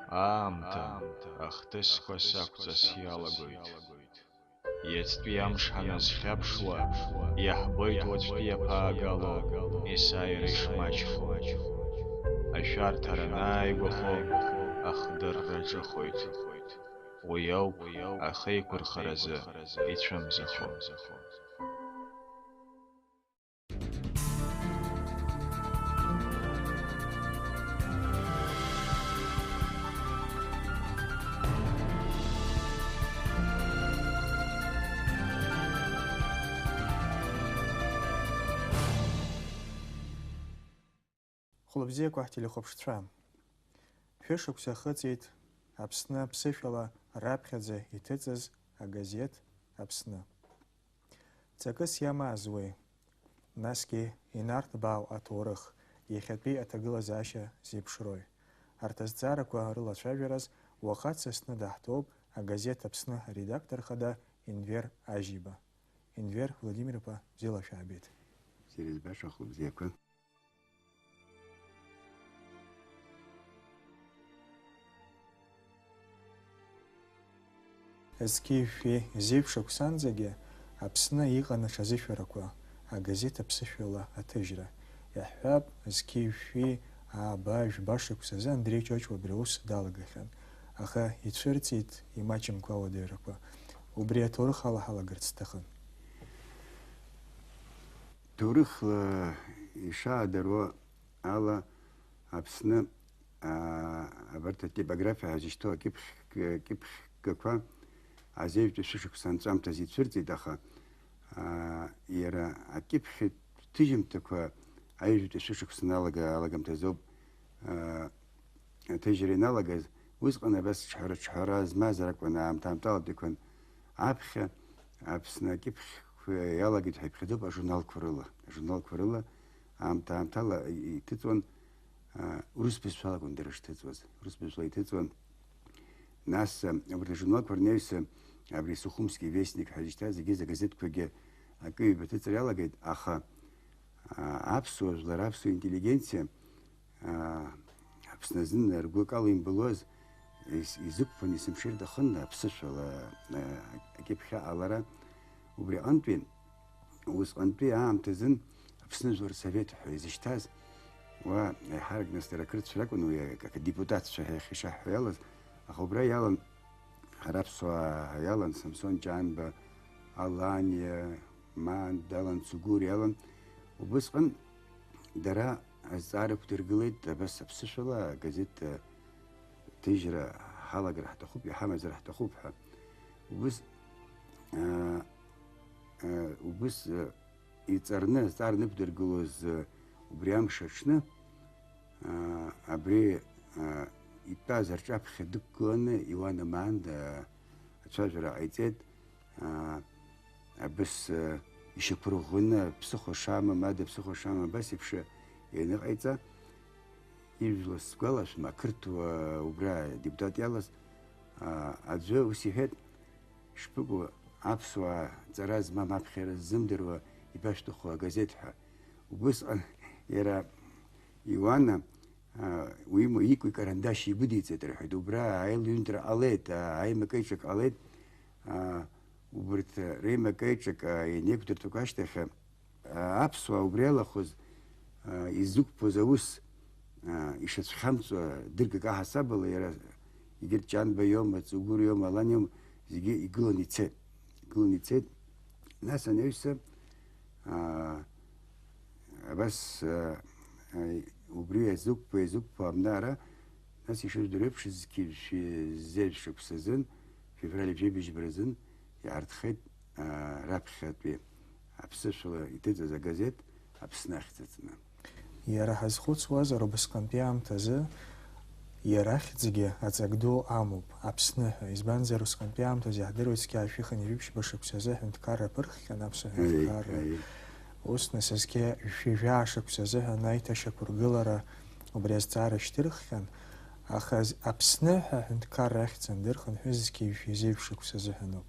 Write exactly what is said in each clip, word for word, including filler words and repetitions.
Аамҭа ахҭысқәа сақәҵас иалагоит. Иацтәи амш ҳаназхьаԥшуа, иаҳбоит уаҵәтәи аԥаагало есааира ишмаҷхо. Ашәарҭара анааигәахо, ахдырра ҿыхоит. Уи ауп ахеиқәырхаразы ицәымзахо. Хәлыбзиақәа ҳтелехәаԥшцәа. Шәышықәса ахыҵит Аԥсны аԥсышәала раԥхьаӡа иҭыҵыз агазеҭ Аԥсны. Ҵакыс иамааз уи, насгьы инарҭбаау аҭоурых, иахьатәи аҭагылазаашьа зеиԥшрои? Арҭ азҵаарақәа рылацәажәараз уаха дсасны даҳҭоуп агазеҭ Аԥсны аредактор хада Енвер Ажьиба. Енвер Владимир-иԥа, бзиала шәаабеит. Бзиара избаша, хәлыбзиақәа. Зқьи жәшәи зеиԥш шықәсанӡагьы Аԥсны иҟан аҽазышәарақәа, агазеҭ аԥсышәала аҭыжьра. Иаҳҳәап, зқьи жәшәи ааба жәба шықәсазы Андреи Ҷоҷуа абри аус далагахьан, аха ицәырҵит имаҷымкәа ауадаҩрақәа. Убри аҭоурых ала ҳалагарц сҭахын. Ҭоурыхла ишаадыруа ала, Аԥсны, аа, абарҭ атипографиа ҳәа зышьҭоу акьыԥхь-, акьыԥхьгақәа азеижәтәи шәышықәса анҵәамҭазы ицәырҵит, аха, аа, иара акьыԥхьтә ҭыжьымҭақәа аҩажәатәи шәышықәса налага-, алагамҭазоуп, аа, аҭыжьра иналагаз. Усҟан абас ҿҳәара-ҿҳәара змаз ракәын, аамҭа-аамҭалатәиқәан. Аԥхьа Аԥсны акьыԥхьқәа иалагеит ҳәа иԥхьаӡоуп ажурналқәа рыла. Ажурналқәа рыла аамҭа-аамҭала иҭыҵуан, а, урыс бызшәала акәын дара шҭыҵуаз. Урыс бызшәала иҭыҵуан. Нас, а, убарҭ ажурналқәа рнаҩс, а, абри Сухумский вестник ҳәа изышьҭаз зегьы агазеҭқәагьы акы-ҩба ҭыҵра иалагеит, аха, а, аԥсуа жәлар, аԥсуа интеллигенциа, аа, Аԥсны азын ргәы акала имбылуаз, ис-, изықәԥан есымша ирҭахын аԥсышәала, аа, акьыԥхь аҟалара. Убри аҟынтәи, усҟантәи аамҭазын Аԥсны Жәлар Совет ҳәа изышьҭаз, уа аиҳарак нас дара ақырҭцәа ракәын, уи ак-, акадепутатцәа ҳәа иахьа ишаҳҳәо иалаз, аха убра иалан ҳара аԥсуаа иалан Самсон Ҷанба, Аланиа, Маан далан, Цугур иалан. Убысҟан дара азҵаара ықәдыргылеит, абас аԥсышәала агазеҭ, а, ҭыжьра ҳалагар ҳҭахуп, иҳамазар ҳҭахуп ҳәа. Убыс, а, а, убыс, а, иҵарны, азҵаара нықәдыргылоз, а, убри амш аҽны, аа, абри, аа, итәаз рҿаԥхьа дықәгыланы Иуана Маанда ацәажәара ҟаиҵеит. Аа, абыс, аа, ишьақәырӷәӷәаны ԥсыхәа шамам, ада ԥсыхәа шамам, абас еиԥш ианыҟаиҵа, ижәла сгәалашәом, ақырҭуа убра адепутат иалаз, аа, аӡәы ус иҳәеит, Шԥыкәу, аԥсуаа ҵара змам, аԥхьара ззымдыруа ибашәҭаху агазеҭ ҳәа. Убысҟан иара Иуана, а, уимоу икәа икарандашь игәыдиҵеит рҳәеит. Убра аилаҩынтра ҟалеит, а, аимакеиҿак ҟалеит. А, убарҭ реимакеиҿак, а, ианеиқәдыртәақәа ашьҭахь, а, аԥсуаа убри алахәыз, а, изықәԥоз аус, а, ишацәхьамҵуа дыргак аҳасабала иара егьырҭ Ҷанба иоума, Ҵугәыр иоума, Алан иоума, зегьы игылан ицеит. Игылан ицеит. Нас анаҩсан, а, абас, а, а, убри иазықәԥо, иазықәԥо абна ара, нас ишыжәдыруа еиԥш, зқьи жәшәи зежә шықәсазын, февраль ибжьеибыжьбаразын, иаартхеит, а, раԥхьатәи аԥсышәала иҭыҵыз агазеҭ Аԥсны ахьӡ аҵаны. Иара ҳазхәыцуазар, убасҟантәи аамҭазы иара ахьӡгьы аҵак ду амоуп, Аԥсны ҳәа. Избанзар, усҟантәи аамҭазы иаҳдыруеит, зқьи жәшәи хынҩажәи ԥшьба шықәсазы аҳәынҭқарра аԥырххьан, аԥсуа ҳәынҭқарра. Ус нас зқьи жәшәи жәаа шықәсазы ҳәа аиҭашьақәыргылара убри азҵаара шьҭырххьан, аха з-, Аԥсны ҳәа аҳәынҭқарра ахьӡ андырхынҳәыз зқьи жәшәи зежә шықәса азыҳәаноуп.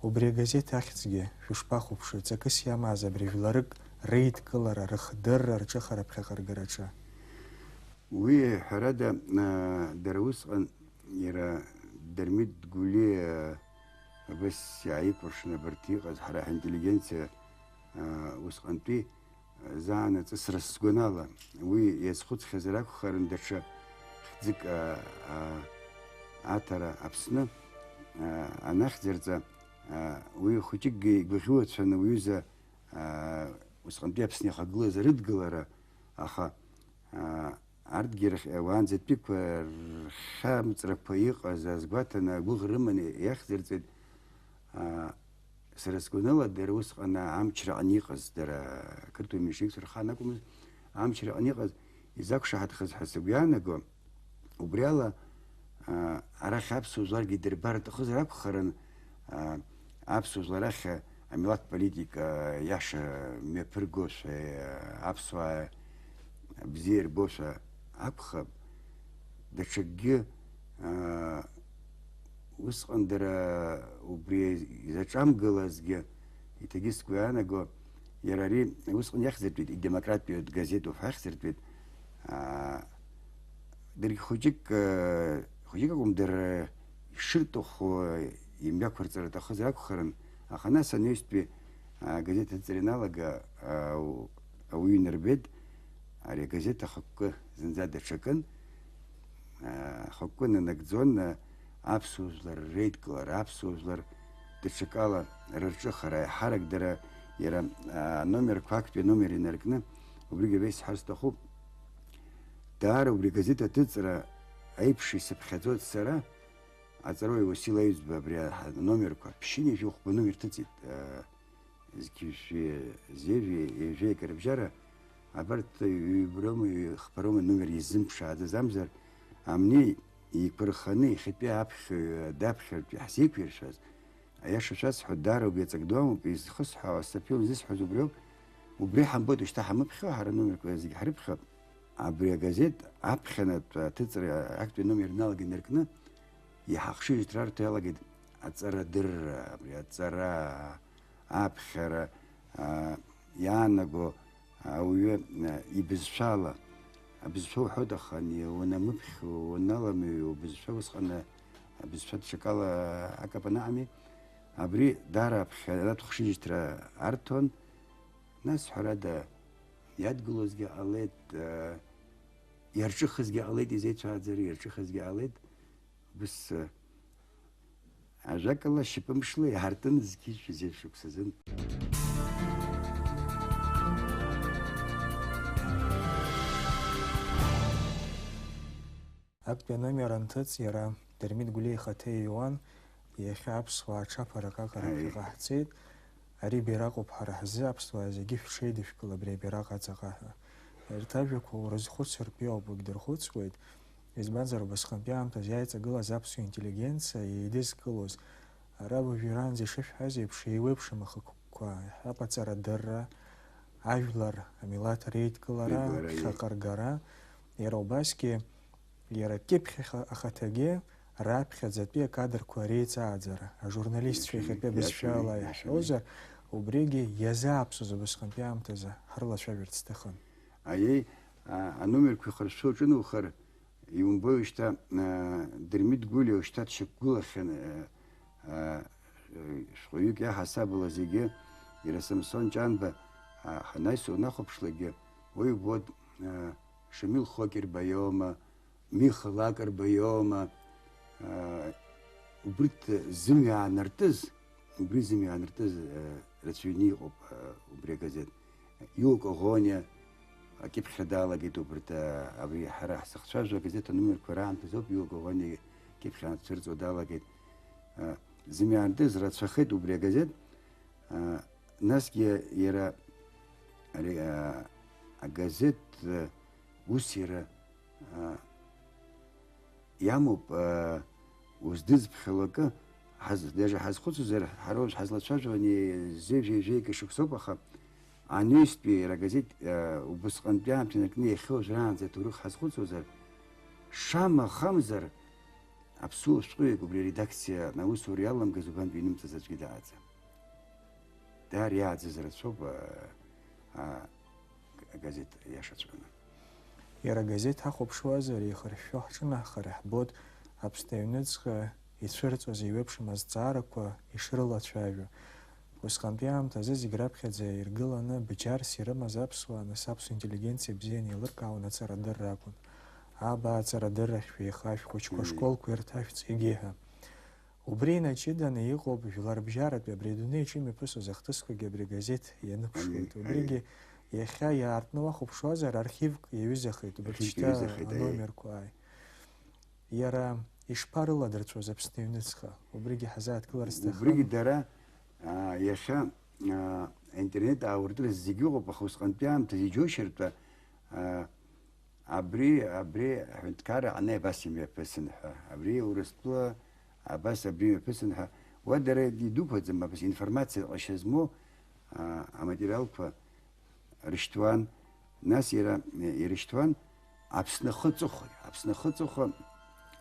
Убри агазеҭ ахьӡгьы шәышԥахәаԥшуеи, ҵакыс иамааз абри жәларык реидкылара, рыхдырра, рҿыхара ԥхьаҟа ргараҿы? Уи, ҳәарада, а, дара усҟан, Иара Дырмит Гәлиа абас иааикәыршан абарҭ иҟаз ҳара ҳинтеллигенциа, а, усҟантәи, а, заанаҵы сара сгәанала, уи иазхәыцхьазар акәхарын даҽа хьӡык, а, а, аҭара Аԥсны, а, анахьӡырҵа, а, уи хәыҷыкгьы игәаӷьуацәан уҩыза, а, усҟантәи Аԥсны иахагылаз арыдгылара, аха, а, арҭгьы рхь-, уаанӡатәиқәа рхьамҵрақәа иҟаз азгәаҭаны агәыӷра рыманы иахьӡырҵеит, а, сара сгәанала, дара усҟан амчраҟны иҟаз, дара ақырҭуа меншевикцәа рхаан акәмызт, амчраҟны иҟаз изақәшаҳаҭхаз ҳәа сыгәы иаанаго, убри ала, а, арахь аԥсуа жәларгьы дырбар рҭахызар акәхарын, а, аԥсуа жәлар ахь амилаҭ политика иаша мҩаԥыргошәа, аԥсуаа бзиа ирбошәа акәхап, даҽакгьы, аа, усҟан дара убри изаҿамгылазгьы, иҭагьы сгәы иаанаго, иара ари усҟан иахьӡыртәит, идемократтәиатә газетуп ҳәа иахьӡыртәит, аа, даргьы хәыҷык, аа, хәыҷык акәым, дара ишырҭаху имҩақәырҵар рҭахызар акәхарын, аха нас анаҩстәи агазеҭ аҵара ианалага, ау-, ауаҩы инарбеит, ари агазеҭ ахықәкы зынӡа даҽакын, ахықәкы нанагӡон аԥсуа жәлар реидкылара, аԥсуа жәлар даҽакала рырҿыхара, аиҳарак дара иара аномерқәа, актәи аномер инаркны, убригьы абеисҳәар сҭахуп, даара убри агазеҭ аҭыҵра аиԥш исыԥхьаӡоит сара, Аҵарауаҩ Уасил Аҩӡба абри аномерқәа, ԥшьынҩажәи хәба номер ҭыҵит, зқьи жәшәи, зежәи, ҩажәи акы рыбжьара, абарҭ ҩбароума, ҩхԥароума номер изымԥшааӡаз амзар, амни еиқәырханы иахьатәи аԥхьаҩ, адаԥхьартә иаҳзеиқәиршәаз, аиаша шәасҳәап, даара убри аҵак ду амоуп, изхысҳәаауа, саԥион изысҳәаз убриоуп, убри ҳамбоит, ушьҭа ҳамыԥхьо, ҳара аномерқәа зегьы ҳрыԥхьап. Абри агазеҭ аԥхьанатә аҭыҵра актәи аномер иналага инаркны, иаҳа ахшыҩзышьҭра арҭо иалагеит аҵарадырра, абри аҵара, аԥхьара, а, иаанаго ауаҩы, а, ибызшәала. Абызшәа уҳәоит, аха ани унамыԥхьо, уналамыҩо, убызшәа усҟан, а, абызшәа даҽакала акапаны ами. Абри даара аԥхьаратә хшыҩзышьҭра арҭон. Нас, ҳәарада, иадгылозгьы ҟалеит, а, иарҿыхызгьы ҟалеит, изеицәааӡар, иарҿыхызгьы ҟалеит. Ус, а, ажәакала, шьапымшла иаартын зқьи жәшәи зежә шықәсазын. Актәи аномер анҭыҵ, иара Дырмит Гәлиа ихаҭа иҩуан, иахьа аԥсуаа аҽаԥарак аҟара Аи. Ԥхьаҟа ҳцеит. Ари бираҟуп ҳара ҳзы, аԥсуаа зегьы шәҽеидышәкыл абри абираҟ аҵаҟа ҳәа. Арҭ ажәақәа урызхәыцыртә иоуп, уагьдырхәыцуеит. Избанзар, убасҟантәи аамҭазы иааиҵагылаз аԥсуа интеллигенциа еидызкылоз, ара уажәраанӡа ишышәҳәаз еиԥш, еиуеиԥшым ахықәкқәа, аҟаҵарадырра, ажәлар, амилаҭ реидкылара, Реидкылара, ԥхьаҟа ргара, иара убасгьы иара Кьыԥхь аха-, ахаҭагьы раԥхьаӡатәи акадрқәа реиҵааӡара, ажурналистцәа Иашаны, иахьатәи абызшәала иашаны, иашаны. Иаҳҳәозар, убригьы иазааԥсоз убасҟантәи аамҭазы ҳрылацәажәарц сҭахын. Аиеи, а, аномерқәа ихыршәшәо уҿыноухар, иумбои шьҭа, а, Дырмит Гәлиа шьҭа дшьақәгылахьан, а, а, шәҟәаҩык иаҳасабала зегьы, иара Самсон Ҷанба, а, ҳанаҩс унахәаԥшлакгьы, уи убоит, а, Шамил Хокерба иоума, Миха Лакрба иоума, аа, убырҭ зымҩа аанартыз, убри зымҩа аанартыз, аа, рацәаҩны иҟоуп, аа, убри агазеҭ. Иуа Коӷониа, акьыԥхьра далагеит убырҭ, аа, абри ҳара ҳзыхцәажәо агазеҭ аномерқәа раамҭазоуп Иуа Коӷониа акьыԥхьра ацәырҵуа далагеит. Аа, зымҩа аанартыз рацәахеит убри агазеҭ. Аа, насгьы иара ари, аа, агазеҭ, аа, ус иара, аа, иамоуп, аа, уздызԥхьало акы, ҳаз-, даже ҳазхәыцуазар, ҳара уажә ҳазлацәажәо ани зежәи жәеиза шықәсоуп, аха анаҩстәи иара агазеҭ, аа, убысҟантәи аамҭа инаркны иахьа уажәраанӡа аҭоурых ҳазхәыцуазар, шамахамзар, аԥсуа шәҟәыҩҩык убри аредакциа аусура иаламгаз убантәи инымҵәаӡаҵәгьы дааӡам. Даара иааӡаз рацәоуп, а, а, агазеҭ иашаҵәҟьаны. Иара агазеҭ ҳахәаԥшуазар, еихыршәшәо ҳҿынаҳхар, иаҳбоит Аԥсны аҩныҵҟа ицәырҵуаз еиуеиԥшым азҵаарақәа ишрылацәажәо. Усҟантәи аамҭазы зегь раԥхьаӡа иргыланы бџьарс ирымаз аԥсуаа, нас аԥсуа интеллигенциа бзианы еилыркаауан аҵарадырра акәын. Абааҵарадыррахьшәа еиха ашәҟәқәа, ашколқәа ирҭашәҵеигьы ҳәа. Убри инаҷыданы иҟоуп жәларбжьаратәи абри адунеи аҿы имҩаԥысуаз ахҭысқәагьы абри агазеҭ ианыԥшуеит. Убригьы иахьа иаартны уахәаԥшуазар, архивк иаҩызахеит, убырҭ шьҭа аномерқәа, ааи. Иара ишԥарыладырцәоз Аԥсны аҩныҵҟа? Убригьы ҳазааҭгылар сҭахын. Убригьы дара, аа, иахьа, аа, аинтернет аауртыр зегьы ыҟоуп, аха усҟантәи аамҭазы иџьоушьартә, аа, абри, абри аҳәынҭқарра аҟны абас имҩаԥысын ҳәа, абри Урыстәыла абас абри имҩаԥысын ҳәа, уа дара идуқәаӡам, абас информациа ҟазшьа змоу, аа, аматериалқәа рышьҭуан, нас иара, э, ирышьҭуан Аԥсны ахы аҵыхәа, Аԥсны ахы аҵыхәа,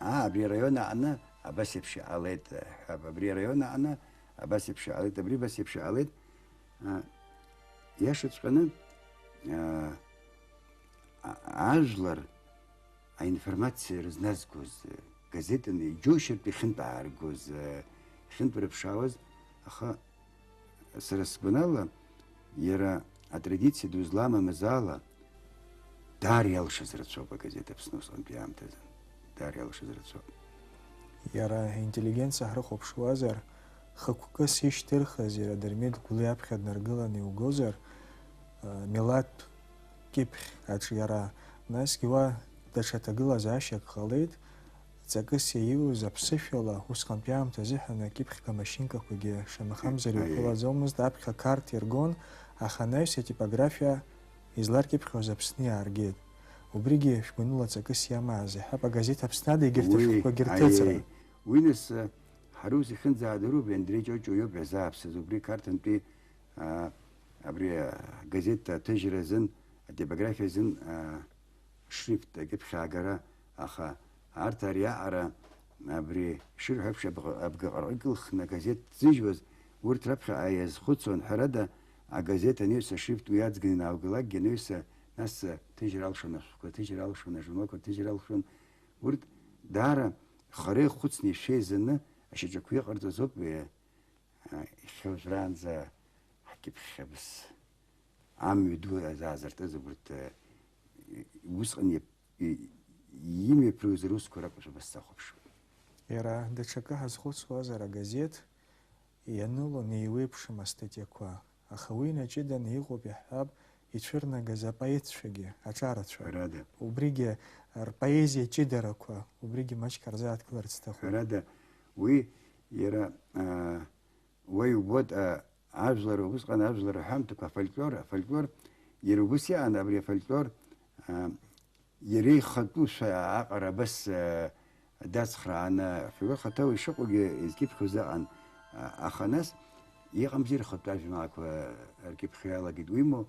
аа, абри араион аҟны абас еиԥш иҟалеит, э, ҳәа, абри араион аҟны абас еиԥш иҟалеит, абри абас еиԥш иҟалеит. А, иашаҵәҟьаны, а, а, ажәлар аинформациа рызназгоз, э, газетаны иџьоушьартә ихьынтә ааргоз, э, ихьынтә рыԥшаауаз, аха сара сгәанала, иара атрадициа ду зламамыз ала, даара иалшаз рацәоуп агазеҭ Аԥсны усҟантәи аамҭазы. Даара иалшаз рацәоуп. Иара аинтеллигенциа ҳрыхәаԥшуазар, хықәкыс ишьҭырхыз иара Дырмит Гәлиа аԥхьа днаргыланы иугозар, э, милаҭтә кьыԥхь аҿиара, насгьы уа даҽа ҭагылазаашьак ҟалеит, ҵакыс иаиуз аԥсышәала, усҟантәи аамҭа азыҳәан акьыԥхьга машьынкақәагьы шамахамзар иуԥылаӡомызт, аԥхьа Қарҭ иргон, аха анаҩс атипографиа изларкьыԥхьуаз Аԥсны иааргеит. Убригьы шәгәаныла ҵакыс иамааз, иаҳҳәап, агазеҭ Аԥсны Ада егьырҭ ашәҟәқәагьы рҭыҵра. Уи, нас, ҳара ус ихьынӡаадыруп, Андреи Ҷоҷо иоуп иазааԥсаз, убри Қарҭынтәи, а, абри агазеҭ аҭыжьра азын, атипографиа азын, а, шрифт акьыԥхь аагара, аха арҭ ари аҟара, абри шырҳәо еиԥш, абӷа-, абгаҟырҟы икылхны агазеҭ ҭзыжьуаз, урҭ раԥхьаҟа иазхәыцуан, ҳәарада, агазеҭ анаҩс ашрифт уи аӡганы иааугалакгьы, анаҩс, нас, ҭыжьра алшон ашәҟәқәа, ҭыжьра алшон ажурналқәа, ҭыжьра алшон, урҭ даара хара ихәыцны ишәеизаны ашьаҿақәа иҟарҵаз ауп, е, а, иахьа уажәраанӡа ҳкьыԥхь абас амҩа ду азаазыртыз убырҭ, э, усҟан иап-, и-, имҩаԥыргоз русқәа ракәушәа абас сахәаԥшуан. Иара даҽакы ҳазхәыцуазар, агазеҭ ианылон еиуеиԥшым астатиақәа, аха уи инаҷыданы иҟоуп, иаҳҳәап, ицәырнагаз апоетцәагьы, аҿарацәа. Ҳәарада. Убригьы рпоезиа ҷыдарақәа, убригьы маҷк ҳарзааҭгыларц сҭахуп. Ҳәарада, уи иара, а, уа иубоит, а, ажәлар, усҟан ажәлар рҳәамҭақәа, афольклор, афольклор, иара убас иҟан абри афольклор, а, иара ихатәушәа аҟара абас, а, дацхрааны, афольклор хаҭа уи шыҟоугьы изкьыԥхьуаз ыҟан, а, аха нас иҟамзи рхатәы ажәеинраалақәа ркьыԥхьра иалагеит, уимоу,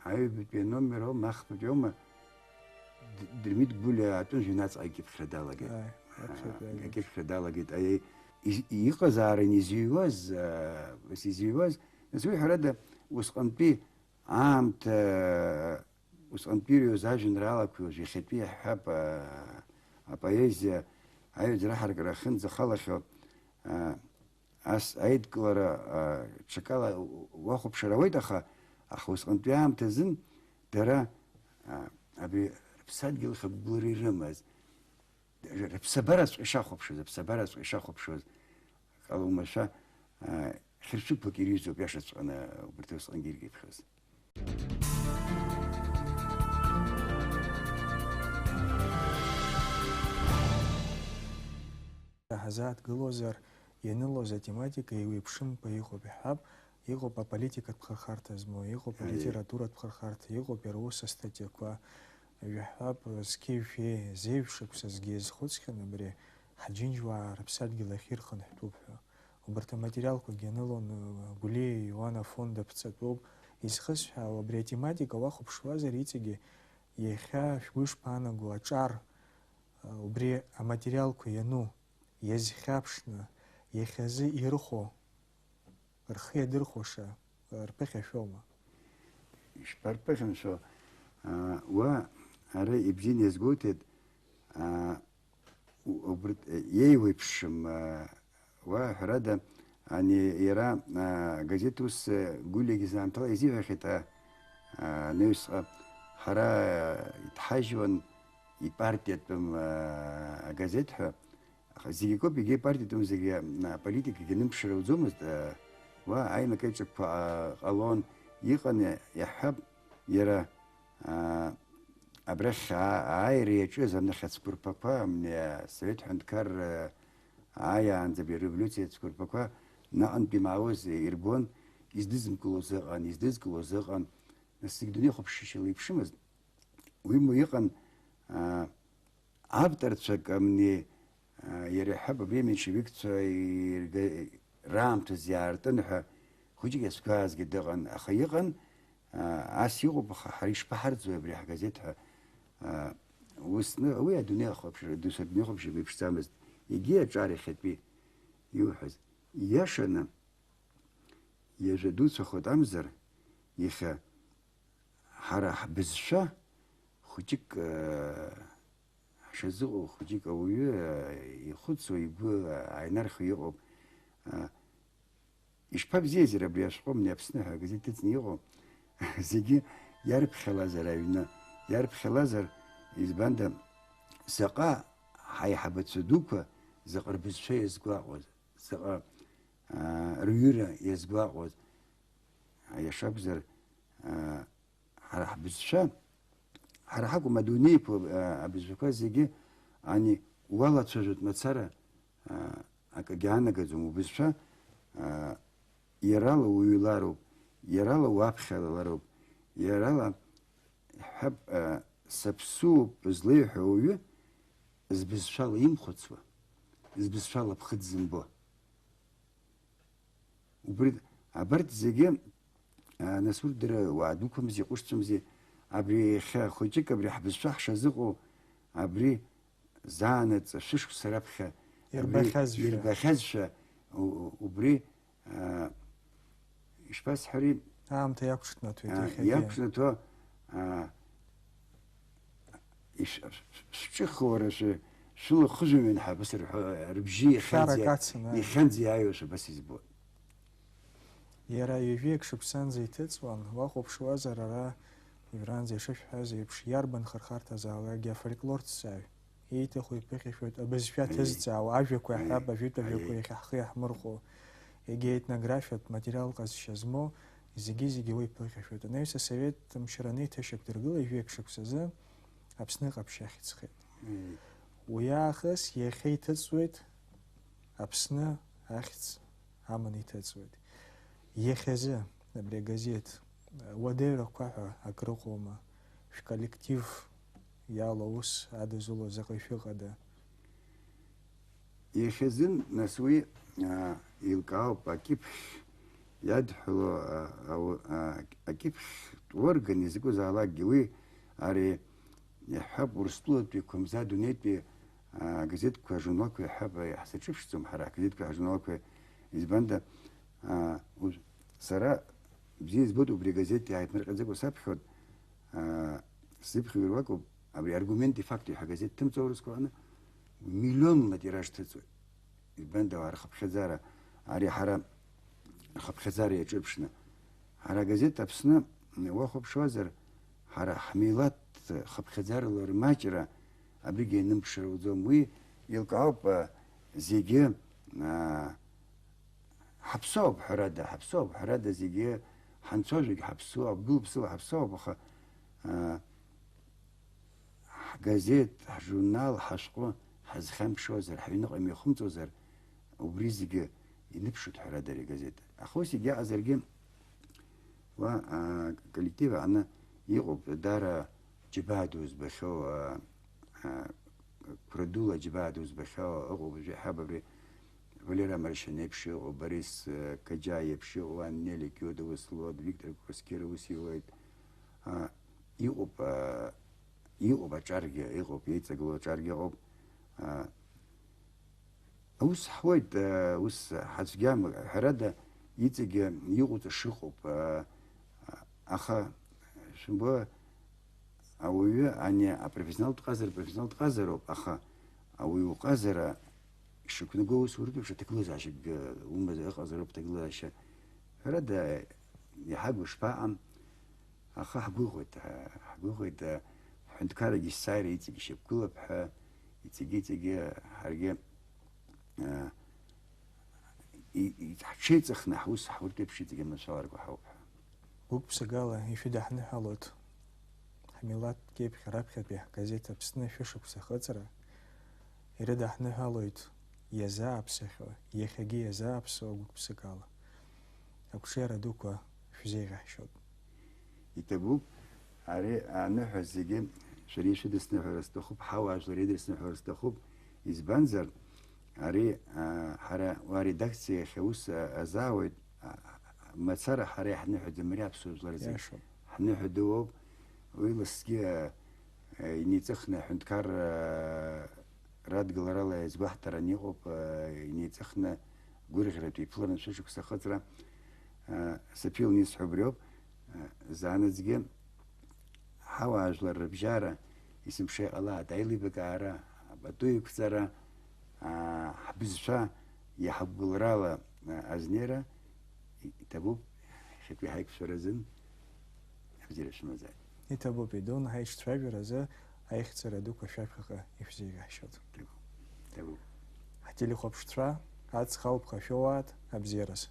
аҩбатәи аномер аума, ахԥатәи аума, Д-, Дырмит Гәлиа атәым жәҩанаҵҟа акьыԥхьра далагеит. Ааи, аԥхьатәи, аа, агьама. Акьыԥхьра далагеит. Аиеи, из-, иҟазаарын изыҩуаз, аа, ус изыҩуаз, нас уи ҳәарада усҟантәи аамҭа, усҟантәи ирыҩуаз ажәеинраалақәеи уажә иахьатәи иаҳҳәап, аа, апоезиа аҩаӡара аҳаракыра ахьынӡахалахьоу, аа, ас аидкылара, а, ҽакала уахәаԥшыр ауеит, аха, аха усҟантәи аамҭазын дара, а, абри рыԥсадгьыл хықәгылара ирымаз, рыԥсабараҵәҟьа ишахәаԥшуаз, аԥсабараҵәҟьа ишахәаԥшуаз, ала уамашәа, а, хьырцәыԥлак ирҩызоуп, иашаҵәҟьаны убарҭ усҟангьы иркьыԥхьуаз. Ҳазааҭгылозар, ианылоз атематика еиуеиԥшымкәа иҟоуп, иаҳҳәап, иҟоуп аполитикатә хырхарҭа змоу, иҟоуп Аиеи. Алитературатә хырхарҭа, иҟоуп иара ус астатиақәа. Жәаҳәап, зқьи жәшәи зеижә шықәса зегьы иазхәыцхьан абри ҳџьынџьуаа рыԥсадгьыл ахь ирхынҳәтәуп ҳәа. Убарҭ аматериалқәагьы анылон, Гәлиа Иоан афонд аԥҵатәоуп. Изхысҳәаау, абри атематика уахәаԥшуазар, иҵегьы иахьа шәгәы ишԥаанаго аҿар, убри аматериалқәа иану, иазхьаԥшны, иахьазы ирхәо, рхы иадырхәаша, рԥыхьашәома? Ишԥарԥыхьамшәо, уа ара ибзианы иазгәоуҭеит, У-, убрҭ, э, еиуеиԥшым, э, уа, ҳәарада, ани иара, э, агазеҭ ус, э, Гәлиагьы заамҭала изиҳәахьеит, а, а, анаҩсҟа, ҳара, э, иҭҳажьуан ипартиатәым, э, агазеҭ ҳәа. Аха зегьы акоуп, егьа ипартиатәым зегьы, э, аполитикагьы нымԥшыр ауӡомызт, э, уа аинакеиҿакқәа, э, ҟалон, иҟан, иаҳҳәап, иара, аа, абрахь аа-, ааира иаҿыз анахь ацәқәырԥақәа, мни, асовет ҳәынҭқарра ааиаанӡа абри ареволиуциа ацәқәырԥақәа наҟынтә имаауаз ирбон, издызымкылоз ыҟан, издызкылоз ыҟан, нас зегь дунеихәаԥшышьала иԥшымызт. Уимоу иҟан, аа, авторцәак, мни, аа, иара иаҳҳәап, абри аменьшевикцәа ирга-, раамҭазы иаартын ҳәа хәыҷык иазгәаазгьы дыҟан, аха иҟан, аа, ас иҟоуп, аха ҳара ишԥаҳарӡуеи абри ҳгазеҭ ҳәа, аа, усны, уи адунеи ахәаԥшра, дус адунеи ахәаԥшра иеиԥшӡамызт, егьи аҿар иахьатәи иуҳәаз. Ииашаны, иажәа дуцәахоит амзар, иахьа ҳара ҳбызшәа хәыҷык, аа, ҳшазыҟоу хәыҷык ауаҩы, аа, ихәыцуа, игәы ааинархо иҟоуп. Аа, ишԥабзиазар абри ашәҟәы, мни Аԥсны ҳәа агазеҭ ыҵны иҟоу, зегьы иарԥхьалазар аҩны, иарԥхьалазар, избанда, заҟа ҳаиҳабацәа дуқәа, заҟа рбызшәа иазгәаҟуаз, заҟа, аа, рҩыра иазгәаҟуаз, аиаша акәзар, аа, ҳара ҳбызшәа, ҳара ҳакәым, адунеиқәа, а, абызшәақәа зегьы ани уалацәажәоит мацара, а, акгьы анагаӡом. Убызшәа, а, иарала уҩлароуп, иарала уаԥхьалалароуп, иарала, иҳәап, а, саԥсуоуп злеиҳәо ауаҩы збызшәала имхәыцуа, збызшәала ԥхыӡ зымбо. Убри, абарҭ зегьы, а, нас урҭ дара уаа дуқәамзи, ҟәышцәамзи, абри иахьа хәыҷык абри ҳбызшәа ҳшазыҟоу, абри заанаҵ шәышықәса раԥхьа абри Ирбахьазшәа. Ирбахьазшәа, у-, у-, убри, а, ишԥасҳәари? Аамҭа иақәҿнаҭуеит А, иахьагьы. Иақәҿнаҭуа, а, иш-, шәҿыхо, уара, шәы-, шәылахыжәҩан ҳәа абас рҳәо, рыбжьы Шәарак иахьанӡа, ацын, ааи. Иахьанӡа иааиуашәа абас избоит. Иара ҩажәиак шықәсанӡа иҭыҵуан, уахәаԥшуазар, ара уажәраанӡа ишышәҳәаз еиԥш, иарбан хырхарҭазаалакгьы афольклорҭҵааҩ ииҭаху иԥыхьашәоит, абызшәа Аиеи. Ҭызҵаауа, ажәақәа Аиеи. Иаҳҳәап, ажәытә ажәақәа Аиеи. Иахьа ҳхы иаҳмырхәо, егьа етнографиатә материал ҟазшьа змоу, зегьы-зегьы уа иԥыхьашәоит. Анаҩс асовет мчра анеиҭашьақәдыргыла жәеик шықәсазы Аԥсны ҟаԥшь ахьӡхеит. Мм. Уи аахыс иахьа иҭыҵуеит, Аԥсны ахьӡ аманы иҭыҵуеит. Иахьазы абри агазеҭ уадаҩрақәа ҳәа акрыҟоума? Шәколлектив иалоу аус адызуло заҟа ишәыҟада? Иахьазын, нас, уи, аа, еилкаауп, акьыԥхь иадҳәало, а, ау-, а, акьыԥхьтә орган изакәызаалакгьы уи, ари, иаҳҳәап, Урыстәылатәи, Қәымза дунеитәи, а, газеҭқәа, ажурналқәа иаҳҳәап, иаҳзаҿыԥшӡом ҳара, ҳгазеҭқәа, ҳажурналқәа, избанда, а, уж-, сара бзиа избоит убри агазеҭ иааиԥмырҟьаӡакәа саԥхьоит, а, сзыԥхьо ируакуп, абри Аргументи факти ҳәа газеҭ ҭымҵоу урысқәа аҟны, миллионла тираж ҭыҵуеит. Избанда, уаа, рхыԥхьаӡара, ари ҳара рхыԥхьаӡара иаҿырԥшны. Ҳара агазеҭ Аԥсны уахәаԥшуазар, ҳара ҳмилаҭ хыԥхьаӡарала рмаҷра абригьы ианымԥшыр ауӡом. Уи еилкаауп, а, зегьы, а, ҳаԥсуоуп, ҳәарада, ҳаԥсуоуп, ҳәарада, зегьы ҳанцәажәогь ҳаԥсуоуп, гәылԥсыла ҳаԥсуоуп, аха, а, ҳгазеҭ, ҳжурнал, ҳашәҟәы ҳазхьамԥшуазар, ҳаҩныҟа имҩахымҵуазар, убри зегьы иныԥшуеит, ҳәарада, ари агазеҭ. Аха ус егьаҟазаргьы, уа, а, коллектив аҟны иҟоуп, даара џьабаа ду збахьоу, а, а, қәра дула џьабаа ду збахьоу ыҟоуп, уажәы иаҳҳәап, абри Валера Маршьан еиԥш иҟоуп, Борис, э, Каџьа иеиԥш иҟоуп, Нели Киодова, Слот, Виктор Курскир ус иуеит. А, иҟоуп, а, иҟоуп аҿаргьы, иҟоуп, еиҵагылоу аҿаргьы ыҟоуп. А, ус ҳуеит, а, ус ҳацәгьам, ҳәарада, иҵегьы иҟоуҵо шыҟоуп. А, аха, шәымбо, ауаҩы ани апрофессионалтә ҟазар, профессионалтә ҟазароуп, аха Ауаҩы уҟазара ишықәнаго аусурантә еиԥш аҭагылазаашьагьы умазар ыҟазароуп аҭагылазаашьа. Ҳәарада, иаҳагу шԥаҟам, аха ҳгәыӷуеит, ҳа-, ҳгәыӷуеит, а, ҳҳәынҭқаррагьы есааира иҵегь ишьақәгылап ҳәа, иҵегьы-иҵегьы ҳаргьы, а, и-, и-, ҳҽеиҵыхны ҳус ҳуртә еиԥш иҵегьы аманшәаларақәа ҳауп ҳәа. Гәык-ԥсыкала ишәыдаҳныҳәалоит ҳмилаҭ кьыԥхь раԥхьатәи ҳгазеҭ Аԥсны шәышықәса ахыҵра, ирыдаҳныҳәалоит иазааԥсахьоу, иахьагьы иазааԥсоу гәык-ԥсыкала. Ақәҿиара дуқәа шәзеиӷьаҳшьоит. Иҭабуп, ари аныҳәа зегьы шәара ишәыдысныҳәара сҭахуп, ҳауаажәлар идырсныҳәара сҭахуп, избанзар, ари, а, ҳара уа редакциа иахь аус, а, азаауеит, а, мацара ҳара иаҳныҳәаӡом, ари аԥсуа жәлар зегь Иашоуп. Ҳныҳәа дууп, уи ласгьы, а, а, инеиҵыхны аҳәынҭқар, а, радгыларала иазгәаҳҭаран иҟоуп, а, инеиҵыхны гәырӷьаратәы иԥыларан шәышықәса ахыҵра, а, саԥилан исҳәо убриоуп, а, заанаҵгьы ҳауаажәлар рыбжьара, есымша иҟалааит аилибакаара, апату еиқәҵара, аа, ҳбызшәа иаҳагәылрала, а, азнеира, и-, иҭабуп, иахьатәи ҳаиқәшәара азын абзиара шәымазааит. Иҭабуп, идун ҳаишцәажәаразы аихьӡара дуқәа шәаԥхьаҟа ишәзеиӷьаҳшьоит. Иҭабуп, иҭабуп. Ҳтелехәаԥшцәа, аҵх алԥха шәоуааит, абзиараз.